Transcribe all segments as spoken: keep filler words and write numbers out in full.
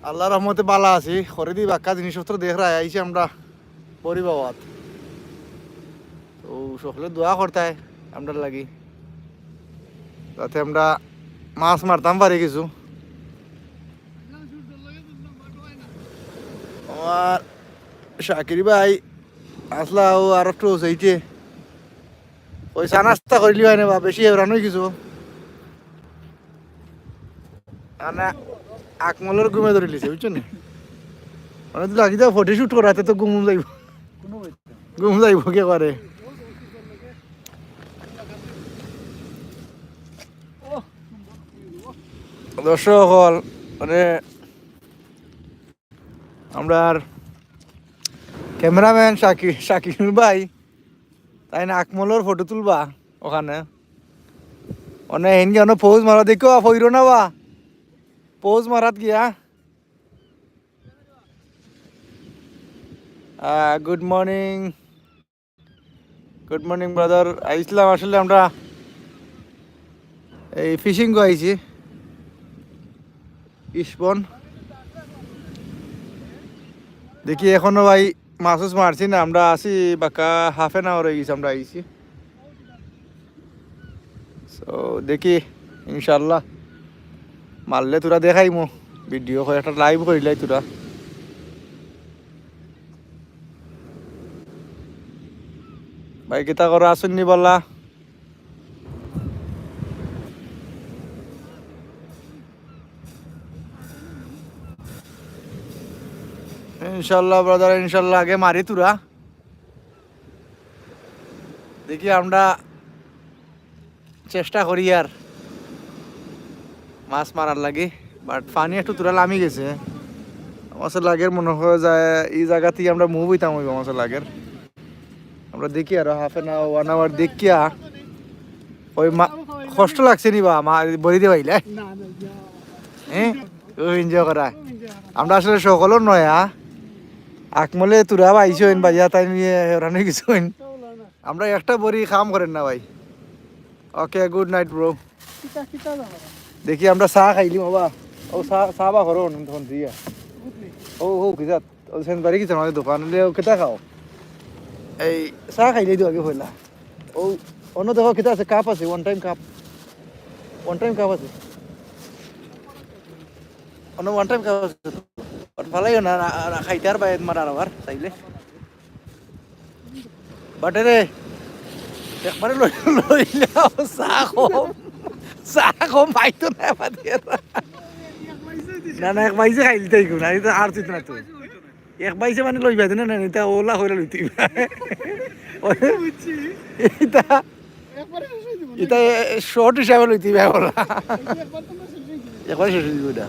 আল্লাহর রহমতে বালা আছি, খরে দি বাক্কা জিনিসপত্র দেখরায় আইছি আমরা বড়ি বাওয়াত। তো সকলে দোয়া করতায় আমরার লাগি, যাতে আমরা মাছ মারতাম পারি কিছু। আমার শাকির ভাই আসলা ও আর একটু সেইটে ওই চা নাস্তা করিলি হয় না বা, বেশি হেরান হয়ে গেছো। মানে আকমলর ঘুমে ধরে লিছে, বুঝছো নি? মানে তুই লাগি যাও ফটো শুট করাতে তো ঘুম যাইব। ঘুম যাইব কে করে? দর্শক অকল, মানে আমরার ক্যামেরাম্যান শাকি-, শাকিল ভাই, তাইন আকমলর ফটো তুলবা ওখানে। অনে হিনকে অনে পোজ মারা, দেখো, ফইরো না বা, পোজ মারাত গিয়া। Ah, good morning. Good morning brother. আইসলাম আসলে আমরা এই ফিশিং কো আইছি ইসবন। দেখি এখনো ভাই মাছ উছ মারছি না, আমরা আছি বাক্কা হাফ অ্যান আওয়ার হয়ে গেছে আমরা আইছি। সো দেখি ইনশাল্লাহ মারলে তোরা দেখাইমু ভিডিও, কয়েকটা লাইভ করিলাই তোরা। ভাই কিতা করো, আছইন নি বালা? ইনশাল্লাহ ব্রাদার, ইনশাল্লাহ আগে মারি তোরা। দেখি আমরা চেষ্টা করি আর মাছ মারার লাগি, বাট পানি একটু তোরা লামি গেছে। আমার কাছে লাগের মনে হয় যায় এই জায়গা থেকে আমরা মুভ হইতাম হইব আমার কাছে লাগের। আমরা দেখি আরো half an hour, one hour দেখিয়া ওই মা-, কষ্ট লাগছে নি বা মা বড়ি দিয়ে পাইলে? হ্যাঁ, খুব এনজয় করা। আমরা আসলে সকলও নয়া, আকমলে তোরা পাইছইন, ভাইয়া তাই নিয়ে হেরান হয়ে গেছইন। আমরা একটা বড়ি কাম করেন না ভাই। ওকে, গুড নাইট ব্রো। দেখি আমরা চা খাইলি বাবা। ও চা, চা বা করো তখন দিয়া। ও, ও, কি জাত? ও সেন বাড়ি কি তোমাদের দোকান হলে ও কিতা খাও? এই চা খাইলে তো আগে হইলা। ও, অন্য দেখো কিতা আছে, কাপ আছে, one time cup. One time cup আছে। অন্য ওয়ান টাইম কাপ আছে। বাট ফালাইও না, না, না, খাইতে আর বাইরে মারা আবার চাইলে। বাটে রে, একবারে লই, লইলাও, চা কম, চা কম পাইতো না, বাদে। না, না, এক বাইসে খাইলি তাই কোন, আর তো আর চিত না তো। এক বাইসে মানে লইবা দিন না, না, এটা ওলা হইলে লইতে হইবা। এটা, এটা শর্ট হিসাবে লইতে হইবা ওলা। একবারে শেষ হয়ে যাবে এটা।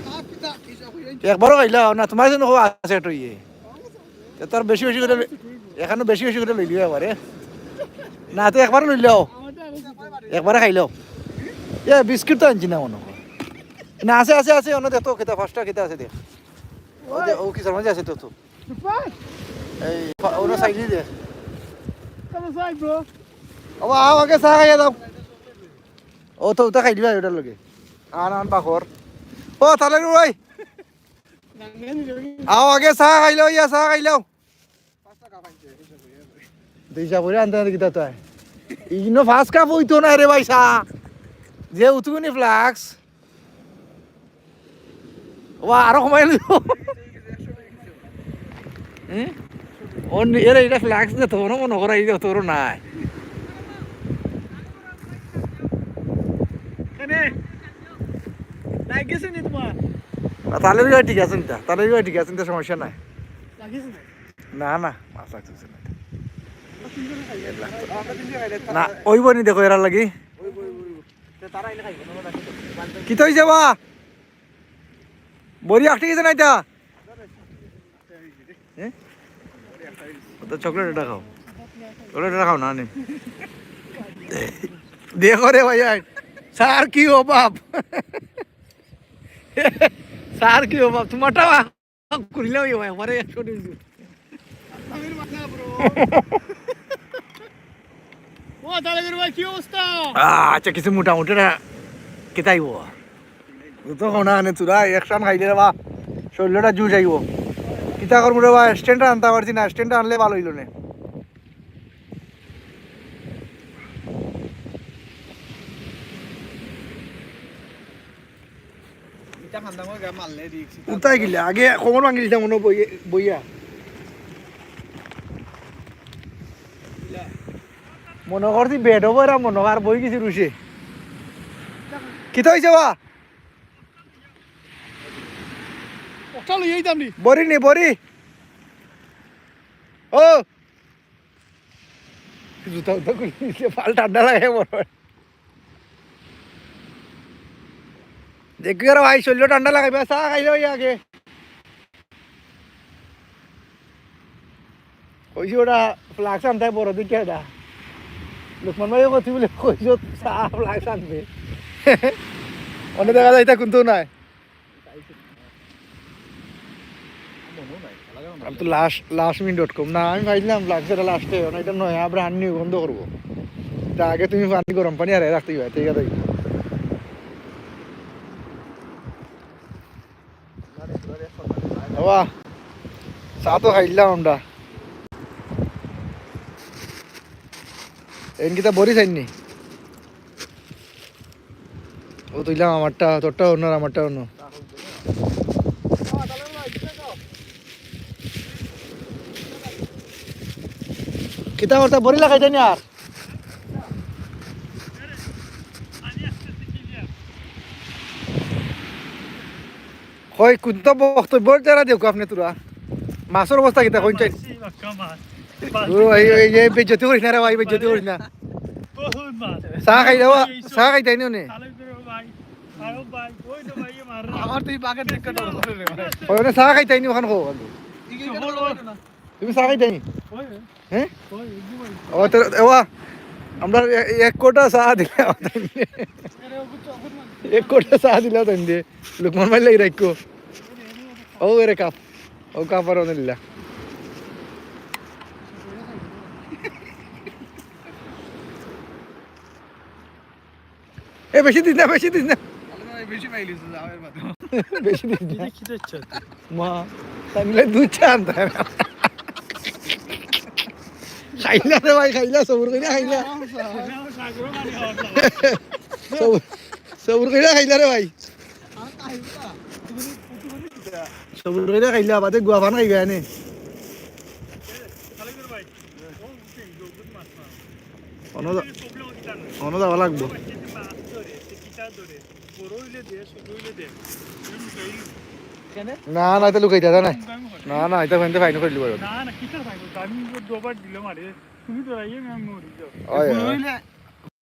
একবারও খাইলাও না, তোমার জন্য খুব আছে একটু ইয়ে। তে তোর বেশি বেশি করে লই-, এখানো বেশি বেশি করে লই লিও একবারে। না, তো একবারে লই লও। একবারে খাই লও। এ, বিস্কিট তো আনছি না মনে হয়। না, আছে, আছে, আছে, অন্য দেখ তো, কিতা, পাঁচটা কিতা আছে দেখ। ও দে, ও কিসের মাঝে আছে তো, তো। এই, পা-, অন্য সাইডে দে। ও, আও আগে চা খাইয়া দাও। ও তো, ওটা খাই দিবা, ওটার লগে। আন, আন, বাকর। ও, তাহলে রে ভাই। আও আগে চা খাইলাও, ইয়া চা খাইলাও। দুই চা করে আনতে আনতে কিতা তাই? ইনো ফার্স্ট কাপ হইতো না রে ভাই চা। যে উতুগুনি ফ্লাক্স। ও আরো কমাই দিল। হুম? অন্য এরা এটা ফ্লাক্স দে তোর মনে করা এই তোর নাই। কেনে? লাগিছে নি তোমার? না, তালের গায়ে ঠিক আছে নিতা, তালের গায়ে ঠিক আছে নিতা, সমস্যা নাই। লাগিছে না? না, না, মাছ লাগতেছে না। না, ওই বনি দেখো এরা লাগি। কিতা হইছে বা? বড়ি আটকে গেছে না এটা? হ্যাঁ? ও তো চকলেট এটা খাও। চকলেট এটা খাও না, নে। দেখো রে ভাই, ভাই। স্যার কি অভাব? স্যার কি অভাব? তোমারটা করিলাম ইয়ে ভাই, আমারে একশো টাকা দিও। ও, তাহলে ভাই, কি অবস্থা? আহ, আচ্ছা, কিছু মোটামুটি না, কিতাই ও? তো হনা আনে তোরা একসান খাইলে রে বা, শরীরটা জুস আইব। কিতা করমু রে বা, স্ট্যান্ডটা আনতা পারছি না, স্ট্যান্ডটা আনলে ভালা অইলো নে। ইটা খান্দা করে গা মারলে রিক্স। উতাই গিলা, আগে কোমর ভাঙি দিতাম মনো বইয়া। মনো করছি বেড হবো এরা মনো আর বই গেছি রুশে। কিতা অইছে বা? ওটা লইয়া যাইতাম নি। বড়ি নি, বড়ি। ও। জুতা উতা খুলি দিছে, পাল ঠান্ডা লাগে বড়। দেখি আর ভাই, শরীর ঠান্ডা লাগাইবা, চা খাইলে ওই আগে। কইছি ওটা ফ্লাক্স আনতে বড় দিকে এটা। লোকমান ভাই কইছি বলে কইছো চা ফ্লাক্স আনবে। অন্য দেখা যায় এটা কিন্তু নাই। আমি তো last, last minute dot com না, আমি পাইছিলাম লাস্ট, এটা লাস্টে, মানে এটা নয়া ব্র্যান্ড নিউ বন্ধ করবো। তা আগে তুমি পানি, গরম পানি আর রাখতে দিবা, ঠিক আছে? বাবা, চা তো খাইলাম আমরা। এন কিতা বড়ি চাইনি? ও তুইলাম আমারটা, তোরটা অন্য আর আমারটা অন্য। কিতা করতা বড়ি লাগাই দেনি আর? কই, কোনটা বক্তব্য যারা দেখো আপনি তোরা? মাছর অবস্থা কিতা কইন চাই? ও, এই, এই, এই বেইজ্জতি করিস না রে ভাই, বেইজ্জতি করিস না। বহুত মাছ। চা খাই যাওয়া, চা খাই তাই নে। আমার তো এই বাগান থেকে ডর করে রে ভাই। ওই, ওখানে চা খাই তাই নি, ওখানে খাও। তুমি চা খাই তাই নি? হ্যাঁ? ও, তো, এওয়া, আমরা এ-, এক কোটা চা দিলাম। এক কোটা চা দিলাম তাই দে। লুকমান ভাই লাগি রাখো। ও, এরে কাপ। ও, কাপ আর অনেক দিলা। এ, বেশি দিস না, বেশি দিস না। তাহলে তো ভাই বেশি পাইলিস, যাও এর বাদে। বেশি দিস না। এটা কি দিচ্ছ তুই? মা, তাহলে দুধ চা আনতে হবে। খাইলা রে ভাই, খাইলা, সবুর কইরা খাইলা। সবুর, সবুর কইরা খাইলা রে ভাই। সবুর কইরা খাইলা, বাদে গুয়া পান খাইবা এনে। অনো যা-, অনো যাওয়া লাগবো। না, না, এটা লুকাইতে, এটা নাই। না, না, এটা ফেনতে ফাইন করে দিবো। না, না, কিতা ফাইন করতে? আমি তো দুবার দিলাম আরে। তুমি তো রাইয়ে আমি মরি যাও। ওই, ওই।